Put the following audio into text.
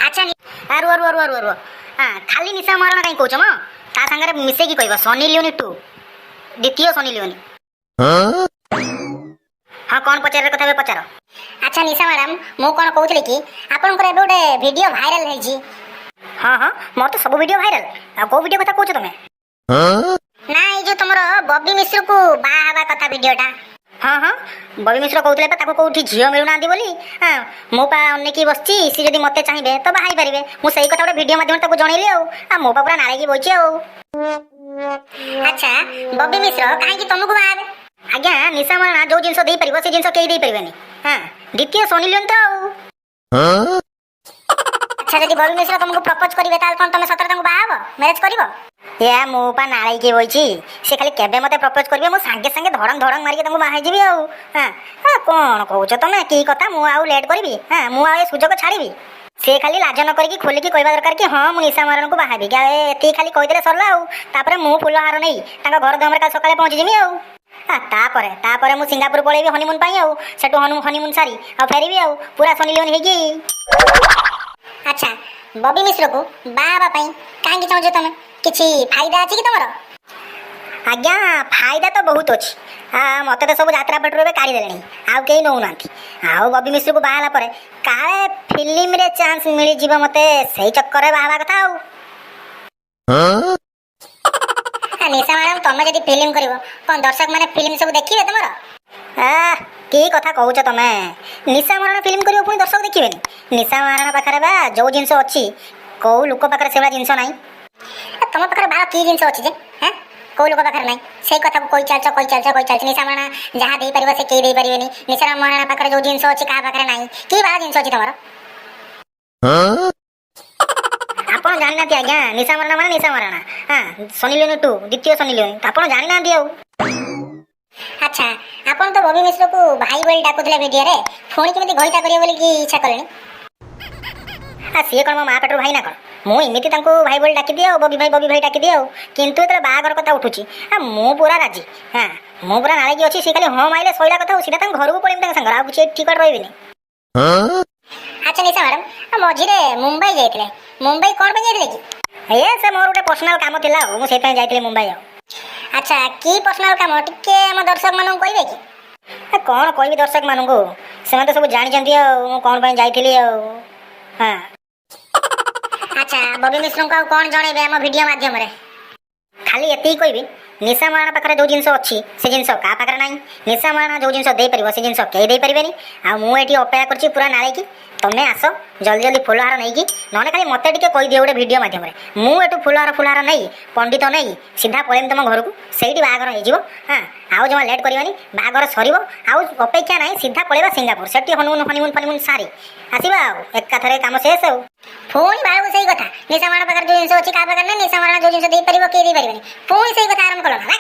ଆଚ୍ଛା, ରୁହ ରୁହ ରୁହ ରୁହ ରୁହ। ହଁ, ଖାଲି ନିଶା ମହାରଣା କାହିଁ କହୁଛ ମ? ତା ସାଙ୍ଗରେ ମିଶେଇକି କହିବ ସନି ଲିଓନି ଟୁ, ଦ୍ୱିତୀୟ ସନି ଲିଓନି। ହଁ, କ'ଣ ପଚାରିବା କଥା ଏବେ ପଚାର। ଆଚ୍ଛା ନିଶା ମ୍ୟାଡ଼ାମ, ମୁଁ କ'ଣ କହୁଥିଲି କି ଆପଣଙ୍କର ଏବେ ଗୋଟେ ଭିଡ଼ିଓ ଭାଇରାଲ ହେଇଛି। ହଁ, ମୋର ତ ସବୁ ଭିଡ଼ିଓ ଭାଇରାଲ। ଆଉ କୋଉ ଭିଡ଼ିଓ କଥା କହୁଛ ତମେ? ନା, ଏଇ ଯୋଉ ତମର ବବି ମିଶ୍ରକୁ ବାହା ହେବା କଥା ଭିଡ଼ିଓଟା। ହଁ, ବବି ମିଶ୍ର କହୁଥିଲେ ପା ତାକୁ କୋଉଠି ଝିଅ ମିଳୁନାହାନ୍ତି ବୋଲି। ହଁ, ମୁଁ ପା ଅନେଇକି ବସିଛି, ସେ ଯଦି ମତେ ଚାହିଁବେ ତ ବାହା ହେଇପାରିବେ। ମୁଁ ସେଇ କଥା ଗୋଟେ ଭିଡ଼ିଓ ମାଧ୍ୟମରେ ତାକୁ ଜଣେଇଲି ଆଉ। ଆଉ ମୋ ପା ପୁରା ନାଳେଇକି ବଇଛି ଆଉ। ଆଚ୍ଛା, ବବି ମିଶ୍ର କାହିଁକି ତମକୁ ବାହା ହେବେ? ଆଜ୍ଞା, ନିଶା ମହାରଣା ଯୋଉ ଜିନିଷ ଦେଇପାରିବ, ସେ ଜିନିଷ କେହି ଦେଇପାରିବେନି। ହଁ, ଦ୍ୱିତୀୟ ସନି ଲିଓନି ତ ଆଉ। ଆଚ୍ଛା, ଯଦି ବବି ମିଶ୍ର ତମକୁ ପ୍ରପୋଜ କରିବେ, ତାହେଲେ କଣ ତମେ ସତରେ ତାଙ୍କୁ ବାହା ହବ, ମ୍ୟାରେଜ କରିବ? ଏ ମୁଁ ପା ନାଳେଇକି ବଇଛି, ସେ ଖାଲି କେବେ ମତେ ପ୍ରପୋଜ କରିବେ, ମୁଁ ସାଙ୍ଗେ ସାଙ୍ଗେ ଧଡ଼ଙ୍ଗ ଧଡ଼ଙ୍ଗ ମାରିକି ତାଙ୍କୁ ବାହା ହେଇଯିବି ଆଉ। ହଁ, କ'ଣ କହୁଛ ତମେ? କି କଥା, ମୁଁ ଆଉ ଲେଟ୍ କରିବି? ହଁ, ମୁଁ ଆଉ ଏ ସୁଯୋଗ ଛାଡ଼ିବି? ସେ ଖାଲି ଲାଜ ନ କରିକି ଖୋଲିକି କହିବା ଦରକାର କି ହଁ, ମୁଁ ନିଶା ମହାରଣାକୁ ବାହା ହେବି। ଏତିକି ଖାଲି କହିଦେଲେ ସରିଲା ଆଉ। ତାପରେ ମୁଁ ଫୁଲ ହାର ନେଇ ତାଙ୍କ ଘର ଦୁଆରେ କାଲି ସକାଳେ ପହଞ୍ଚିଯିବି ଆଉ। ତାପରେ ମୁଁ ସିଙ୍ଗାପୁର ପଳେଇବି ହନିମୁନ୍ ପାଇଁ ଆଉ ସେଠୁ ହନିମୁନ୍ ସାରି ଆଉ ଫେରିବି ଆଉ ପୁରା ସନି ଲିଓନି ହେଇକି। ଆଚ୍ଛା, ବବି ମିଶ୍ରକୁ ବାହା ହେବା ପାଇଁ କାହିଁକି ଚାହୁଁଛ ତମେ? କିଛି ଫାଇଦା ଅଛି କି ତମର? ଆଜ୍ଞା, ଫାଇଦା ତ ବହୁତ ଅଛି। ମତେ ତ ସବୁ ଯାତ୍ରା ପାଟିରୁ ଏବେ କାଢ଼ି ଦେଲେଣି, ଆଉ କେହି ନେଉନାହାନ୍ତି। ଆଉ ବବି ମିଶ୍ରକୁ ବାହା ହେଲା ପରେ କାଳେ ଫିଲ୍ମରେ ଚାନ୍ସ ମିଳିଯିବ ମତେ, ସେଇ ଚକ୍କରରେ ବାହା ହେବା କଥା ଆଉ। ନିଶା ମ୍ୟାଡ଼ାମ, ତମେ ଯଦି ଫିଲ୍ମ କରିବ, କ'ଣ ଦର୍ଶକ ମାନେ ଫିଲ୍ମ ସବୁ ଦେଖିବେ ତମର? କି କଥା କହୁଛ ତମେ? ନିଶା ମହାରଣା ଫିଲ୍ମ କରିବ, ପୁଣି ଦର୍ଶକ ଦେଖିବେନି? ନିଶା ମହାରଣା ପାଖରେ ବା ଯୋଉ ଜିନିଷ ଅଛି, କୋଉ ଲୋକ ପାଖରେ ସେଭଳିଆ ଜିନିଷ ନାହିଁ। ତମ ପାଖରେ ବା କି ଜିନିଷ ଅଛି ଯେ ହେଁ କୋଉ ଲୋକ ପାଖରେ ନାହିଁ? ସେଇ କଥାକୁ କହି ଚାଲିଛ, କହି ଚାଲିଛ, କହି ଚାଲିଛ। ନିଶା ମହାରଣା ଯାହା ଦେଇପାରିବ, ସେ କେହି ଦେଇପାରିବେନି। ନିଶା ମହାରଣା ପାଖରେ ଯୋଉ ଜିନିଷ ଅଛି, କାହା ପାଖରେ ନାହିଁ। କି ବା ଜିନିଷ ଅଛି ତମର? ଆପଣ ଜାଣିନାହାନ୍ତି ଆଜ୍ଞା, ନିଶା ମହାରଣା ମାନେ ନିଶା ମହାରଣା। ହଁ, ସନି ଲିଓନି ଟୁ, ଦ୍ୱିତୀୟ ସନି ଲିଓନି, ଆପଣ ଜାଣିନାହାନ୍ତି ଆଉ। ଆଚ୍ଛା, ଆପଣ ତ ବବି ମିଶ୍ରକୁ ଭାଇ ବୋଲି ଡାକୁଥିଲେ ଭିଡ଼ିଓରେ, ପୁଣି କେମିତି ଘଇତା କରିବେ ବୋଲି କି ଇଚ୍ଛା କଲେଣି? ସିଏ କ'ଣ ମୋ ମା ପେଟରୁ ଭାଇ ନା କ'ଣ? ମୁଁ ଏମିତି ତାଙ୍କୁ ଭାଇ ବୋଲି ଡାକିଦିଏ ଆଉ, ବବି ଭାଇ, ବବି ଭାଇ ଡାକିଦିଏ ଆଉ। କିନ୍ତୁ ଯେତେବେଳେ ବାହାଘର କଥା ଉଠୁଛି, ମୁଁ ପୁରା ରାଜି। ହଁ, ମୁଁ ପୁରା ନାଳେଇକି ଅଛି। ସେ ଖାଲି ହଁ ମାଇଲେ ସଇଲା କଥା ଆଉ, ସିଧା ତାଙ୍କ ଘରକୁ ପଳେଇବି ତାଙ୍କ ସାଙ୍ଗରେ, ଆଉ କିଛି ଏଠି କୁଆଡ଼େ ରହିବିନି। ଆଚ୍ଛା ନିଶା ମ୍ୟାଡ଼ାମ, ମଝିରେ ମୁମ୍ବାଇ ଯାଇଥିଲେ, ମୁମ୍ବାଇ କ'ଣ ପାଇଁ ଯାଇଥିଲେ କି? ଏ ସେ ମୋର ଗୋଟେ ପର୍ସନାଲ କାମ ଥିଲା ଆଉ, ମୁଁ ସେଇଥିପାଇଁ ଯାଇଥିଲି ମୁମ୍ବାଇ ଆଉ। ଆଚ୍ଛା, କି ପର୍ସନାଲ କାମ ଟିକେ ଆମ ଦର୍ଶକମାନଙ୍କୁ କହିବେ କି? କ'ଣ କହିବି ଦର୍ଶକମାନଙ୍କୁ, ସେମାନେ ତ ସବୁ ଜାଣିଛନ୍ତି ଆଉ ମୁଁ କ'ଣ ପାଇଁ ଯାଇଥିଲି ଆଉ। ହଁ। ଆଚ୍ଛା, ବବି ମିଶ୍ରଙ୍କୁ ଆଉ କ'ଣ ଜଣେଇବେ ଆମ ଭିଡ଼ିଓ ମାଧ୍ୟମରେ? ଖାଲି ଏତିକି କହିବି, ନିଶା ମହାରଣା ପାଖରେ ଯୋଉ ଜିନିଷ ଅଛି, ସେ ଜିନିଷ କାହା ପାଖରେ ନାହିଁ। ନିଶା ମହାରଣା ଯୋଉ ଜିନିଷ ଦେଇପାରିବ, ସେ ଜିନିଷ କେହି ଦେଇପାରିବେନି। ଆଉ ମୁଁ ଏଠି ଅପେକ୍ଷା କରିଛି ପୁରା ନାଳେଇକି। ତମେ ଆସ ଜଲ୍ଦି ଜଲ୍ଦି ଫୁଲହାର ନେଇକି, ନହେଲେ ଖାଲି ମୋତେ ଟିକେ କହିଦିଅ ଗୋଟେ ଭିଡ଼ିଓ ମାଧ୍ୟମରେ। ମୁଁ ଏଠୁ ଫୁଲହାର ଫୁଲହାର ନେଇ, ପଣ୍ଡିତ ନେଇ ସିଧା ପଳେଇବି ତମ ଘରକୁ, ସେଇଠି ବାହାଘର ହେଇଯିବ। ହଁ, ଆଉ ଜମା ଲେଟ୍ କରିବାନି। ବାହାଘର ସରିବ, ଆଉ ଅପେକ୍ଷା ନାହିଁ, ସିଧା ପଳେଇବା ସିଙ୍ଗାପୁର। ସେଠି ହନିମୁନ୍ ଫନିମୁନ୍ ଫନିମୁନ୍ ସାରି ଆସିବା ଆଉ ଏକାଥରେ କାମ ଶେଷ। ଆଉ ପୁଣି ବାହାରକୁ ସେଇ କଥା, ନିଶା ମହାରଣା ପାଖରେ ଯୋଉ ଜିନିଷ ଅଛି, କାହା ପାଖରେ ନାହିଁ। ନିଶା ମହାରଣା ଯୋଉ ଜିନିଷ ଦେଇପାରିବ, କେହି ଦେଇପାରିବେନି। ପୁଣି ସେଇ କଥା ଆରମ୍ଭ କଲ ନା?